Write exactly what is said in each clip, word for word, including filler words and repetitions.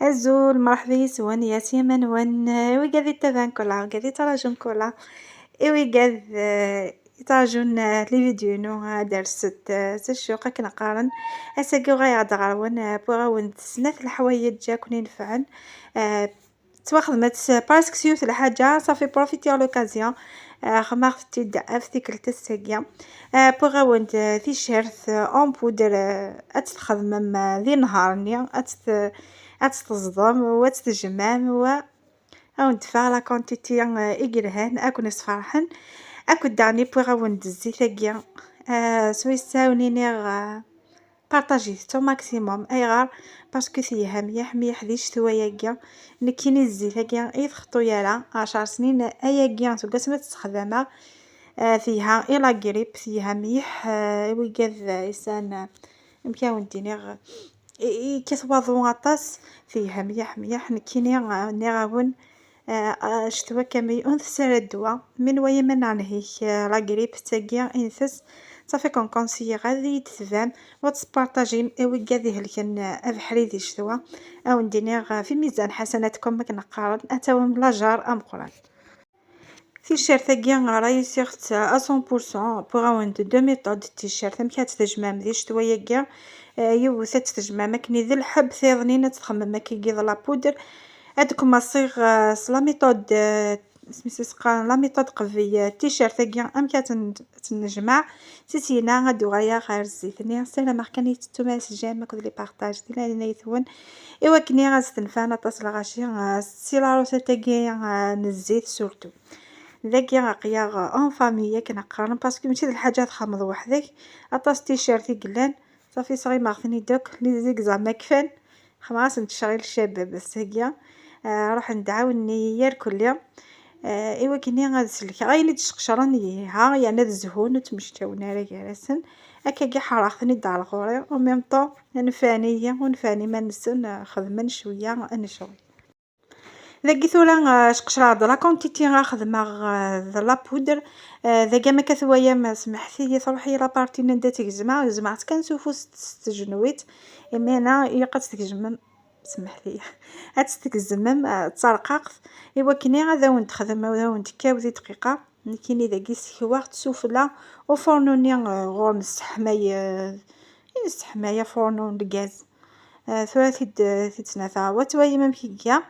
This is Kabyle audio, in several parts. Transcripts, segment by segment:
Azul, mṛeḥba yis-wen, yat yama-nwen, eh, wigad ittaban kula, wigad ittraǧun kula, i wigad, eh, ittraǧun, eh, les vidéos-inu, eh, ad rset, eh, s ccuq akken qqaren. Ass-agi uɣaleɣ-d ɣer-wen, eh, wwiɣ-awen-d snat leḥwayeǧ ad ken-inefɛen. Eh, ttwaxedmet s, presque s yiwet lḥaǧa, ça fait profiter l'occasion. Eh, xedmeɣ-tent-id ɣef tikkelt ass-agi. Eh, wwiɣ-awen-d, eh, ticcert, eh, en poudre, eh, ad tt-txedmem, eh, di nnhar-nni, ad tt-, ad tt-teẓḍem u ad tt-tejmɛem, u ad wen-d-fkeɣ la quantité, eh, i yelhan, ad ken-isferḥen. Akked daɣen wwiɣ-awen-d zzit-agi, eh, s wayes wen-iniɣ, eh, partager-t au maximum. Ayɣer? Parce que telha mliḥ, mliḥ di ccetwa-agi. Nekkini zzit-agi i txeṭṭu ara ɛecṛ snin, ayagi seg wasmi i tt-ssexdameɣ. Eh, telha i la grippe, telha mliḥ, eh, i wigad, eh, yesɛan, eh, amek ara wen-d-iniɣ, i, i yekkat waḍu aṭas, telha mliḥ, mliḥ. Nekkini, eh, nniɣ-awen, eh, eh, ccetwa kamel ur ntess ara ddwa. Mi nwala ma neɛnhik, eh, la grippe d tagi i ntess, ṣafi nkunsiyiɣ ad iyi-d-tban, u ad tespartajim i wigad ihelken, eh, abeḥri di ccetwa. Ad wen-d-iniɣ, eh, fi mizan ḥasanatkum akken qqaren, ad tawim lajer ameqqran. Ticcert-agi réussiɣ-tt à cent pour cent. Wwiɣ-awen-d deux méthodes de ticcert, amek ad tt-tejmɛem di ccetwa-agi. Eh, yiwet ad tt-tejmɛem akken i d lḥebb, tayeḍnin ad tt-txemmem akken i d la poudre. Ad d-kmaṣiɣ, eh, s la méthode, eh, isem-is qqaren la méthode qbel, eh, ticcert-agi, amek ad tt-, tt-nejmeɛ. Si syin ad d-uɣaleɣ ɣer zzit-nni. Ssarameɣ kan i tettum-as j'aime akked les partages di leɛnaya-twen, i wakken ad s-tenfɛen aṭas lɣaci, eh, si la recette-agi, eh, n zzit surtout. Dagi aql-aɣ en famille akken qqaren, parce que mačči d lḥaǧa txedmeḍ weḥd-k. Aṭas ticcert i yellan, ṣafi sɣimeɣ-ten-id akk, les examens kfan. Xedmeɣ-asent ccɣil ccabab ass-agi. Eh, ruḥen-d ɛawnen-iyi irkelli. Eh, i wakken ad sellkeɣ ayen i d-sqecren, iha, yerna ad zhun, ur ttmecčawen ara gar-asen. Akkagi ḥerreɣ-ten-id ar ɣur-i, en même temps, nefɛen-iyi, u nefɛen iman-nsen, eh, xedmen cwiya n ccɣel. Dagi tura, eh, sqecreɣ-d la quantité ara xedmeɣ, eh, d la poudre. Eh, dagi am akka twayam, eh, semḥet-iyi, truḥ-iyi la partie n anda tt-gezmeɣ, gezmeɣ-tt kan s ufus s tejnewwit. Imina ilaq ad tt-tgezmem, semḥet-iyi, ad tt-tgezmem, eh, d tarqaqt, i wakken ad awen-d-texdem, ad awen-d-tekkaw di dqiqa. Nekkini dagi sekwaɣ-tt sufella ufornu-nni, eh, ɣur-neɣ nesseḥmay, eh, i nesseḥmay afornu n lgaz. Eh, tura tid-, tid-snata. Wa twayem amek iga.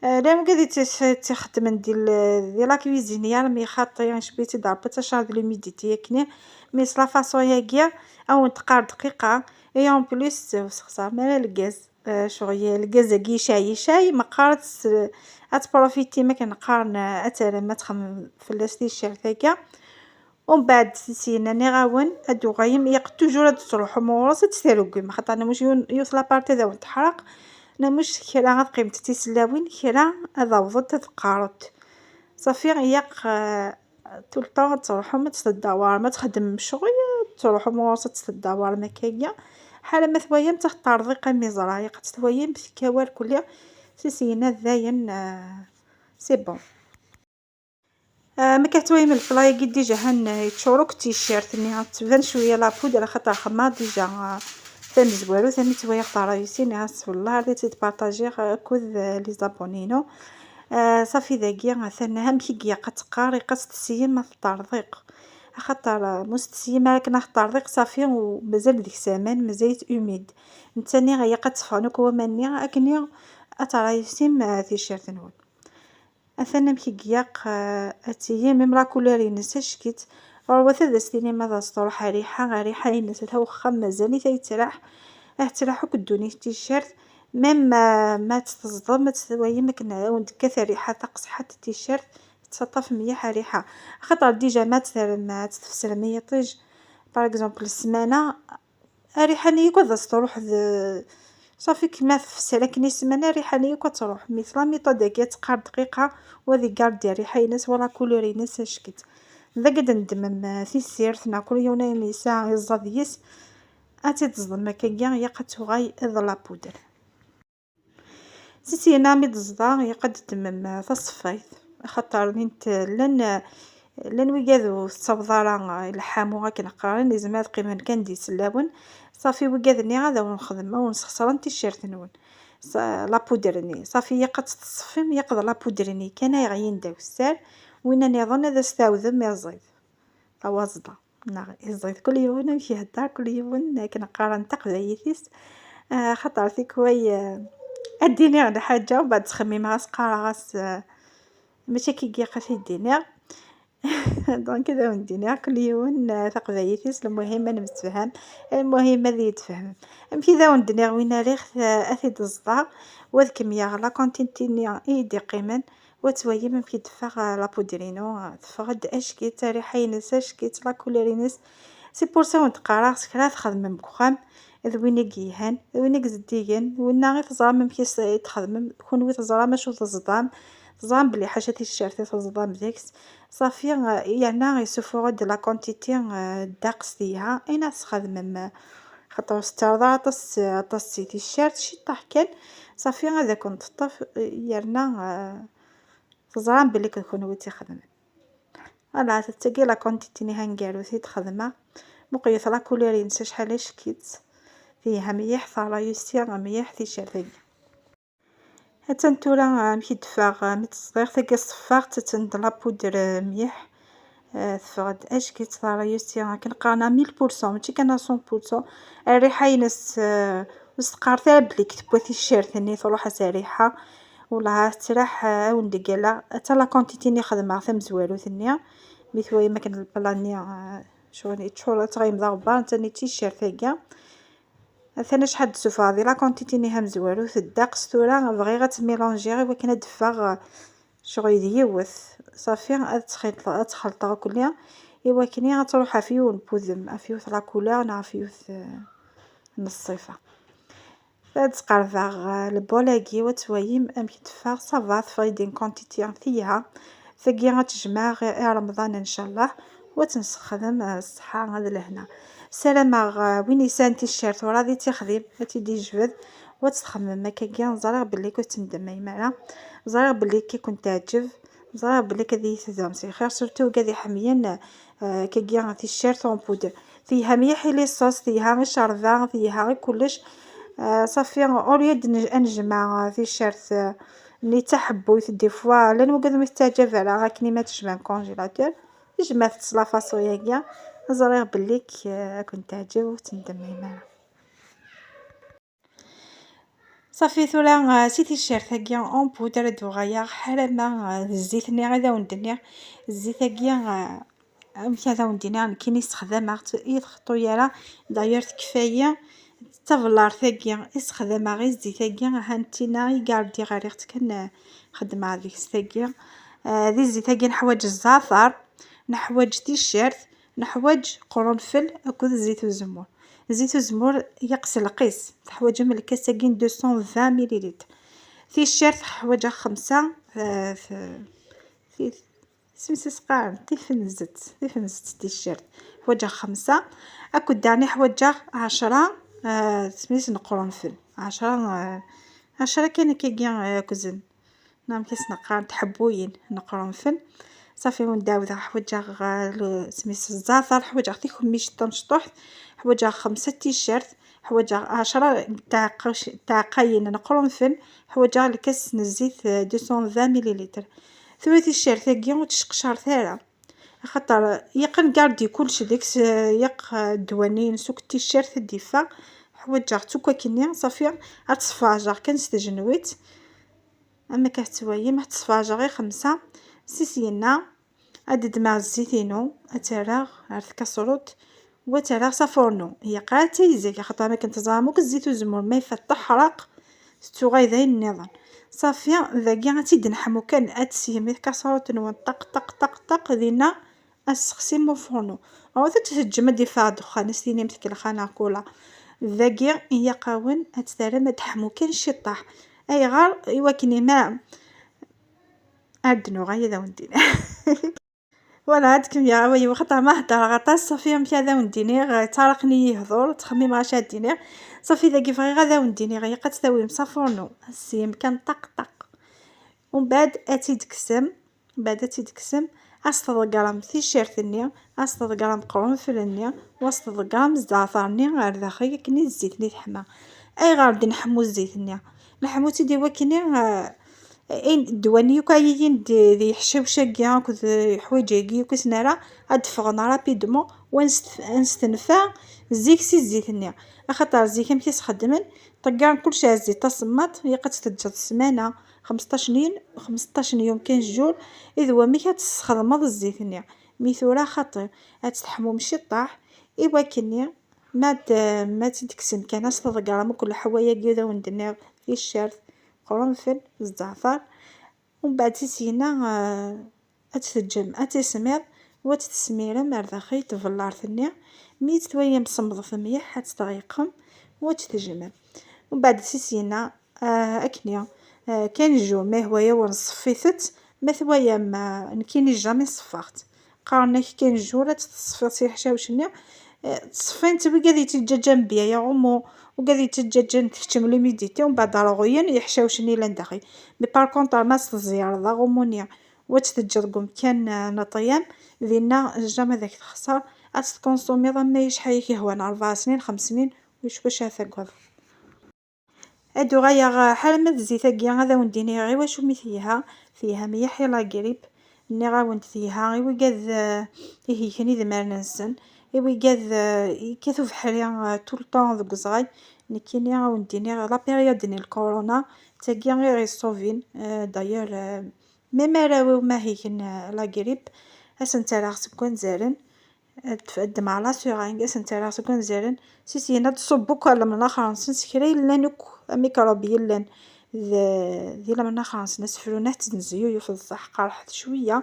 Eh, llan wigad i tt-, tt-ixeddmen di l-, di la cuisine, armi xaṭi, ncewwi-tt-id Rebbi, d tacar de l'humidité yakni. Mais s la façon-agi, ad wen-teqqar dqiqa. Et en plus, ur sexṣarem ara lgaz. Eh, ccɣel lgaz-agi yecɛel, yecɛel, meqqar ad tt-, ad tprofitim akken qqaren, ad terrem, ad txemmem fell-as ticcert-agi. Umbeɛd syin nniɣ-awen ad d-tuɣalem, ilaq toujours ad d-truḥem ɣur-s, ad tt-tregmem, xaṭer namuc yiwen, yiwet la partie ad awen-teḥreq, namuc kra ad qqimemt d tisellawin, kra ad awḍent ad qqarent. Ṣafi, ilaq, eh, tout le temps ad truḥem ad tt-teddawarem, ad txeddmem ccɣel, ad truḥem ɣur-s ad tt-teddawarem akkagi. Ḥala ma twalam d taxeṭṭerḍiqa mi ẓra, ilaq ad tt-twalam tekka war kulli, si syin dayen, eh, c'est bon. Ah, ma kan twayem lefla-agi déjà han, eh, yeččur akk ticcert-nni, ad tban cwiya la poudre, axaṭer xemma déjà, ah, tamezwarut, ami tt-wayeɣ terra ici, nniɣ-as wellah ad tt-id-partagiɣ akked, eh, les abonnés-inu. Ah, ṣafi dagi, atan amek i ilaq ad teqqar, ilaq ad tt-tessiyem ad teṭṭerḍiq. Axaṭer, ah, ma ur s-tessiyem ara akken ad teṭṭerḍiq, ṣafi, u mazal deg-s aman, mazal-it humide. Netta-nni ilaq ad teffɣen akk waman-nni, akken ad terra ici, ah, ticcert-nwen. Atan amek i ilaq, eh, ad tili, même la couleur-ines acek-itt. Ɣur-wat ad as-tinim ad as-truḥ rriḥa, rriḥa-ines ata uxxam mazal-it ad yettraḥ, ad tettraḥ akk ddunit ticcert. Même, eh, ma tt-teẓḍem, ad twayem akken ad awen-d-tekkat rriḥa taqesḥant ticcert, tettaṭṭaf mliḥ rriḥa. Axaṭer déjà ma tt-terrem, ad tt-tfesrem i yiṭij, par exemple, ssmana, rriḥa-nni yakk ad as-truḥ d, ṣafi kma tefser akken i ssmana, rriḥa-nni yakk ad truḥ. Mais la méthode-agi ad teqqar dqiqa, u ad igardi rriḥa-ines wala couleur-ines acek-itt. Dagi ad d-neddmem, eh, tissirt, neɣ kul yiwen ayen yesɛa iẓẓa deg-s, ad tt-id-teẓḍem akkagi, ilaq ad tuɣal d la poudre. Si syin mi d-teẓḍa, ilaq ad d-temmem, eh, taṣeffayt, axaṭer nint-, llan, eh, llan wigad ur tettaweḍ ara, eh, lḥamu akken qqaren, izmer ad qqimen kan d isellawen. Ṣafi, wigad-nni ad awen-xedmen, ad wen-sxeṣren ticcert-nwen. lapudre-nni. Ṣafi, yaq ad tt-teṣfim, yaq d lapudre-nni kan ay ɣ-yinda ussan, winna nniḍen ad as-tɛawdem iẓid, tawaẓḍa, neɣ iẓid, kul yiwen amek ihedder, kul yiwen akken qqaren taqbaylit-is. Ah, xaṭer tikway, ah, ad d-iniɣ lḥaǧa, mbeɛd ttxemmimeɣ-as, qqareɣ-as, ah, mačči akka i ilaq ad t-id-iniɣ. Donc, ad awen-d-iniɣ, kul yiwen, ah, taqbaylit-is, lmuhim ad nemsefham, lmuhim ad iyi-d-tfehmem. Amek i d awen-d-iniɣ, win ariɣ, ah, ad t-id-ẓḍeɣ, u ad kem-yaɣ la quantité-nni i yi-d-iqqimen, u ad twayim amek i d-teffeɣ, ah, la poudre-inu, ah, teffeɣ-d acki-tt, rriḥa-ines acki-tt, la couleur-ines. C'est pour ça i wen-d-qqareɣ, s kra txedmem deg uxxam, d win i yelhan, d win i izeddigen, winna i teẓram amek i s-, i txedmem, kunwi teẓram acu teẓḍam, teẓram belli ḥaca ticcert i teẓḍam deg-s. Ṣafi, ah, yerna yessuffuɣ-d la quantité, ah, ddeqs tiha, ayen ad txedmem, ah, xaṭer ur tettareḍ ara aṭas, aṭas si ticcert, ciṭṭaḥ kan, ṣafi ad akent-teṭṭef, ah, yerna, ah, teẓram belli d kunwi i tt-ixedmen. Voilà, tagi la quantité-nni hangaru i d-xedmeɣ. Muqlet la couleur-ines acḥal acki-tt. Tiha mliḥ, terra yusi mliḥ ticcert-agi. Attan tura, ah, amek i d-teffeɣ, ah, mi tt-ẓḍiɣ, tagi ṣeffaɣ-tt, attan d la poudre, ah, mliḥ. Ah, teffeɣ-d acki-tt, terra yusi akken qqaren à mille pour cent, mačči kan à cent pour cent. Rriḥa-ines, ah, ur s-teqqaret ara belli tewwa ticcert-nni, truḥ-as rriḥa. Wellah tettraḥ, ah, awen-d-gala. Ata la quantité-nni xedmeɣ tamezwarut-nni. Mi twayem akken lplan-nni, ah, ccɣel yeččur, ad tɣayem d aɣebbar, netta-nni d ticcert-agi. Atan acḥal d-ssufɣeɣ di la quantité-nni tamezwarut, ddeqs tura bɣiɣ ad tt-mélanger i wakken ad d-teffeɣ, ah, ccɣel d yiwet. Ṣafi, ad tt-xelṭ-, ad tt-xelṭeɣ akkelli i wakken ad truḥ ɣef yiwen n wudem, ɣef yiwet la couleur neɣ ɣef yiwet, ah, n ṣṣifa. Ad d-qerbeɣ, ah, le bol-agi, u ad twayim amek teffeɣ. Ça va, teffeɣ-d une quantité tiha. Tagi ad tt-jemɛeɣ i, i Remḍan, ncallah, u ad tt-nessexdem, ah, ṣṣeḥḥa d lehna. Ssarameɣ, ah, win yesɛan ticcert ur ɛad i tt-ixdim, ad tt-id-yejbed, u ad tt-txemmem akkagi. Ẓriɣ belli ur tettendemem ara. Ẓriɣ belli ad kent-teɛǧeb. Ẓriɣ belli ad iyi-tedɛum si lxir, surtout wigad iḥemmlen, ah, kagi ticcert en poudre. Telha mliḥ i les sauces, telha i ccerba, telha i kullec. Ah, ṣafi, au lieu ad n-, ad nejmeɛ, ah, ticcert, ah, nni d taḥebbuyt, des fois, llan wigad umi tettaɛǧab ara, akken i ma tejmeɛ congélateur, jemɛet-tt la façon-agi, ẓriɣ belli k-, ah, ad kent-teɛǧeb, ur tettendemem ara. Ṣafi tura, ah, si ticcert-agi en poudre ad d-uɣaleɣ, ḥala ma, ah, d zzit-nni ad awen-d-nniɣ, zzit-agi, ah, amek ad awen-d-iniɣ, nekkini ssexdameɣ-tt, ur txeṭṭu ara, d'ailleurs tekfa-yi, d tabellart-agi i ssexdameɣ i zzit-agi, ahan tina i gardiɣ, rriɣ-tt kan, ah, xeddmeɣ deg-s tagi. Ah, di zzit-agi neḥwaǧ zzeɛter, neḥwaǧ ticcert, neḥwaǧ qrunfel akked zzit uzemmur. Zzit uzemmur yeqs lqis, teḥwaǧem lkas-agi n deux cent vingt millilitres. Ticcert ḥwaǧeɣ xemsa, eh, f-, ti-, isem-is qqaren tifenzet, tifenzet ticcert. Ḥwaǧeɣ xemsa, akked daɣen ḥwaǧeɣ ɛecra, eh, isem-is n qrunfel. Ɛecra, eh, ɛecra kan akkagi, eh, akked neɣ amek i s-neqqar, tḥebbuyin n qrunfel. Ṣafi, wen-d-ɛawdeɣ, ḥwaǧeɣ, ah, le-, isem-is zzeɛter, ḥwaǧeɣ tikemmict tamecṭuḥt, ḥwaǧeɣ xemsa ticcert, ḥwaǧeɣ ɛecra tɛeqqac-, tɛeqqayin n qrunfel, ḥwaǧeɣ lkas n zzit, ah, deux cent vingt millilitres. Tura ticcert-agi ur ttceqcaret ara, axaṭer yeqqen gardi kullec deg-s, ah, yeq, ah, ddwa-nni-ines akk ticcert i d-yeffeɣ. Ḥwaǧeɣ-tt akk akkenni, ṣafi, ad tt-sfeɛjeɣ kan s tejnewwit. Am akka tettwayim, ad tt-sfeɛjeɣ i xemsa. Si syenna, ad ddmeɣ zzit-inu, ad t-rreɣ ar tkaṣrut, u ad t-rreɣ s afurnu. Yeqqar ad tayzag, axaṭer akken teẓram akk zzit uzemmur ma yeffeɣ teḥreq, tettuɣal d ayen nniḍen. Ṣafi, dagi ad tt-id-neḥmu kan, ad teshem i tkaṣrut-nwen, ṭaq, ṭaq, ṭaq, ṭaq, dinna ad tessexsim ufurnu. Awat ad t-teǧǧem ad d-iffeɣ ddexxan, ad s-tinim tkelxa neɣ kula. Dagi, ilaq-awen ad t-terrem ad teḥmu kan ciṭṭaḥ. Ayɣer? I wakken ima ad d-nuɣal ad awen-d-iniɣ. Voilà, ad kem-yaɣ awal-iw, xaṭer ma heddreɣ aṭas, ṣafi amek ad awen-d-iniɣ, ttaraqen-iyi yehdur, ttxemmimeɣ acu ad d-iniɣ. Ṣafi dagi bɣiɣ ad awen-d-iniɣ, ilaq ad tt-tawim s afurnu, ad tessim kan ṭaq, ṭaq. Umbeɛd ad tt-id-tekksem, Mbeɛd ad tt-id-tekksem, ad s-tḍeggrem ticcert-nni, ad s-tḍeggrem qrunfel-nni, u ad s-tḍeggrem zzeɛter-nni ar daxel akken i zzit-nni teḥma. Ayɣer d-nḥemmu zzit-nni? Leḥmu-tt-id i wakken i, ah, ayen ddwa-nni yakk ɛyiyin d, d yeḥcawc-agi akked yeḥwaǧ-agi yakk i s-nerra, ad d-ffɣen rapidement, wa nest-, nestenfa zik si zzit-nni. Axaṭer zik amek i s-xeddmen, ṭeggaren kullec ar zzit tasemmaḍt, ilaq ad tt-teǧǧeḍ ssmana, xemseṭṭac n yum, xemseṭṭac n yum, quinze jours, i d wamek ad tessexdmeḍ zzit-nni. Mi tura xaṭi, ad tt-teḥmum ciṭṭaḥ, i wakken-nni ma d, ma tt-id-tekksen kan, ad s-tḍeggreḍ akk leḥwayeǧ-agi i d awen-d-nniɣ, ticcert, qrunfel, zzeɛter. Umbeɛd si syenna, eh, ad tt-teǧǧem ad tismiḍ, u ad tt-tesmirem ar daxel tbellart-nni. Mi tt-twayem semmḍet mliḥ, ad tt-tɣelqem, u ad tt-tejmem. Umbeɛd si syenna, eh, akken-nni, eh, quinze jours, ma yehwa-yawen ṣeffit-tt, ma twayem, eh, nekkini jamais ṣeffaɣ-tt. Qqaren-ak quinze jours ad tt-teṣfiḍ si leḥcawec-nni. Eh, ttṣeffin-tt wigad yettǧaǧǧan bya yaɣumu, wigad yettǧaǧǧan tkeččem l'humidité, umbeɛd rɣuyen yeḥcawcen yellan daxel. Mais par contre, ma s-tezyareḍ aɣumu-nni, u ad tt-teǧǧeḍ deg umkan, eh, n ṭṭyam, dinna jamais ad ak-texṣer, ad tt-tkunsumiḍ ama acḥal i k-yehwan, rebɛa snin, xems snin, wicku acu ara tagadeḍ. Ad uɣaleɣ ḥala ma d zzit-agi, ad awen-d-iniɣ i wacu mi telha. Telha mliḥ i la grippe. Nniɣ-awen-d telha i wigad, eh, ihelken idmaren-nsen, i wigad, eh, yekkat ubeḥri, eh, tout le temps deg uzɣal. Nekkini ad awen-d-iniɣ la période-nni n lkuruna, d tagi i ɣ-iṣubin, eh, d'ailleurs, eh, même arraw-iw ma helken, eh, la grippe, ad sen-ttarraɣ seg wanzaren, ad d-, ad ddmeɣ la seringue, ad sen-ttarraɣ seg wanzaren, si syenna ad d-ṣubb akk ar lemnaxer-nsen, s kra yellan akk amikṛub yellan d, di lemnaxer-nsen, asefru-nni ad t-nezyuyef d ṣṣeḥ, qerḥet cwiya,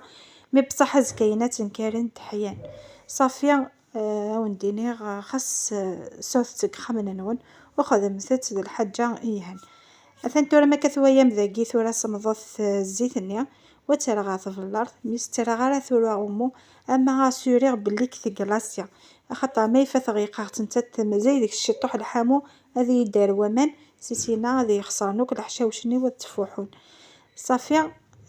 mi beṣṣeḥ azekka-yin ad tenkaren d ḥyan. Ṣafi, eh, ad wen-d-iniɣ, eh, xas, eh, sɛut-tt deg ixxamen-nwen, u xedmet-tt d lḥaǧa yelhan. Atan tura ma akka twayam dagi tura semmḍet, eh, zzit-nni, u ad tt-rreɣ ɣer tbellart, mi s-tt-rreɣ ara tura umu, ama asuriɣ belli k-teglasya. Axaṭer ma yif-it ɣelqeɣ-tt nettat mazal deg-s ciṭuḥ lḥamu, ad iyi-d-terr waman, si syenna ad iyi-xeṣren akk leḥcawec-nni u ad ttfuḥun. Ṣafi,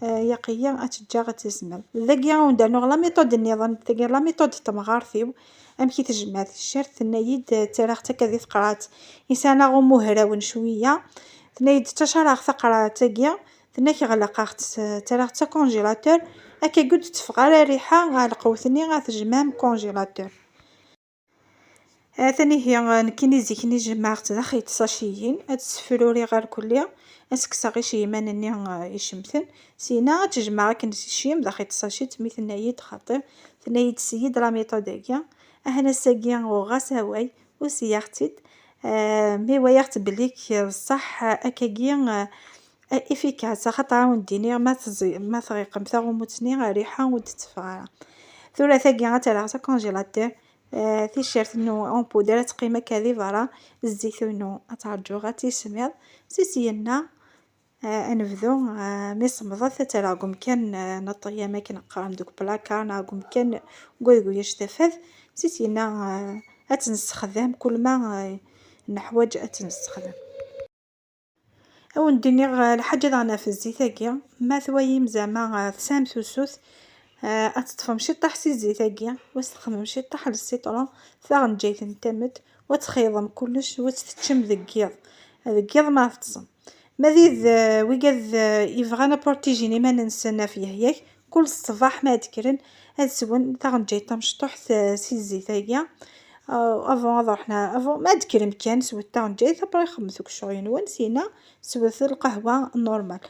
eh, yaqi-yi ad tt-ǧǧeɣ ad tezmel. Dagi ad wen-d-rnuɣ la méthode nniḍen, tagi la méthode n temɣart-iw, amek i tejmeɛ ticcert, tenna-yi-d, eh, ttarraɣ-tt akka di teqraɛt, yesɛan aɣummu hrawen cwiya, tenna-yi-d ttcaṛaɣ taqraɛt-agi, tenna-k ɣelqeɣ-tt, ttarraɣ-tt s congélateur, akka ur d-teffeɣ ara rriḥa, ɣer lqewt-nni ad tejmɛem congélateur. Atan ihi, nekkini zik-nni jemɛeɣ-tt daxel tṣaciyin, ad tt-ssefruriɣ ar kulli, ad s-kkseɣ iceyman-nni, eh, icemten, syenna ad tt-jemɛeɣ akken s ccim daxel tṣacit, mi tenna-yi-d xaṭi, tenna-yi-d seyyi-d la méthode-agi, ahan ass-agi uɣeɣ-as awal, usiɣ-tt-id, eh, mi walaɣ-tt belli k-, d ṣṣeḥ, eh, akkagi, eh, efficace, axaṭer ad wen-d-iniɣ ma tẓi-, ma tɣelqem taɣumut-nni, rriḥa ur d-tetteffeɣ ara. Tura tagi ad tt-rreɣ s congélateur, eh, ticcert-inu en poudre ad teqqim akka di berra, zzit-inu ad tt-rǧuɣ ad tismiḍ, si syenna, eh, ad nebdu, eh, mi semmḍet ad tt-rreɣ deg umkan, eh, n ṭṭyam akken qqaren deg placard neɣ deg umkan deg wadeg ulac tafat, si syenna, eh, ad tt-nessexdam kul ma, eh, neḥwaǧ ad tt-nessexdam. Ad wen-d-iniɣ, eh, lḥaǧa daɣen ɣef zzit-agi, ma twayim zeɛma, eh, tesɛam tusut, eh, ad teṭṭfem ciṭṭaḥ si zzit-agi, u ad s-txedmem ciṭṭaḥ n lsitṛun, taɣenǧayt n tamet, u ad txeyḍem kullec, u ad t-teččem deg yiḍ, deg yiḍ ma teṭṭsem. Ma d id, eh, wigad, eh, yebɣan ad protijin iman-nsen ɣef yehyag, kul ṣṣbeḥ ma d-kkren, ad swen taɣenǧayt tamecṭuḥt, eh, si zzit-agi. Eh, avant ad ruḥen, avant, ma d-kkrem kan, swet taɣenǧayt, après xedmet akk ccɣel-nwen, syenna swet lqahwa normal.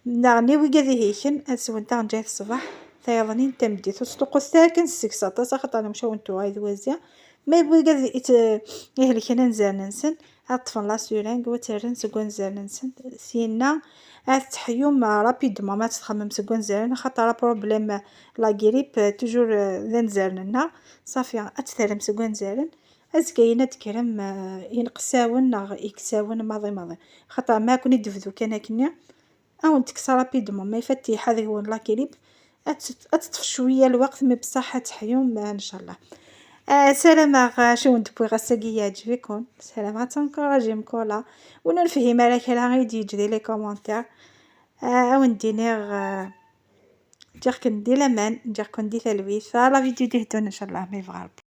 Daɣen i wigad ihelken, ad swen taɣenǧayt ṣṣbeḥ, tayeḍnin, tameddit. Ur sṭuqqutet ara kan seg-s aṭas, axaṭer amcum n tuɣal d wazi. Ma wigad it-, ihelken anzaren-nsen, ad ṭṭfen la seringue, u ad tt-rren seg wanzaren-nsen. Syenna, ad teḥyum rapidement ma tt-txemmem seg wanzaren, axaṭer aproblème la grippe, toujours, eh, d anzaren-nneɣ. Ṣafi, ad tt-terrem seg wanzaren. Azekka-yin ad d-tekrem, eh, ineqsawen neɣ iksawen maḍi maḍi. Axaṭer ma ad ken-id-tebdu kan akkenni, ad wen-tekkes rapidement, ma ifat telḥa deg-wen la grippe, ad tt-, ad teṭṭef cwiya lweqt, mi beṣṣeḥ ad teḥyum, eh, ncallah. Eh, ssarameɣ, eh, acu wen-d-wwiɣ ass-agi yeɛǧeb-iken. Ssarameɣ ad tencouragim kul win ur nefhim ara kra, ad yi-d-yeǧǧ di les commentaires. Eh, ad wen-d-iniɣ, eh, ǧǧiɣ-ken di laman, ǧǧiɣ-ken di talwit. Ɣer la vidéo d-iheddun, ncallah, ma yebɣa Rebbi.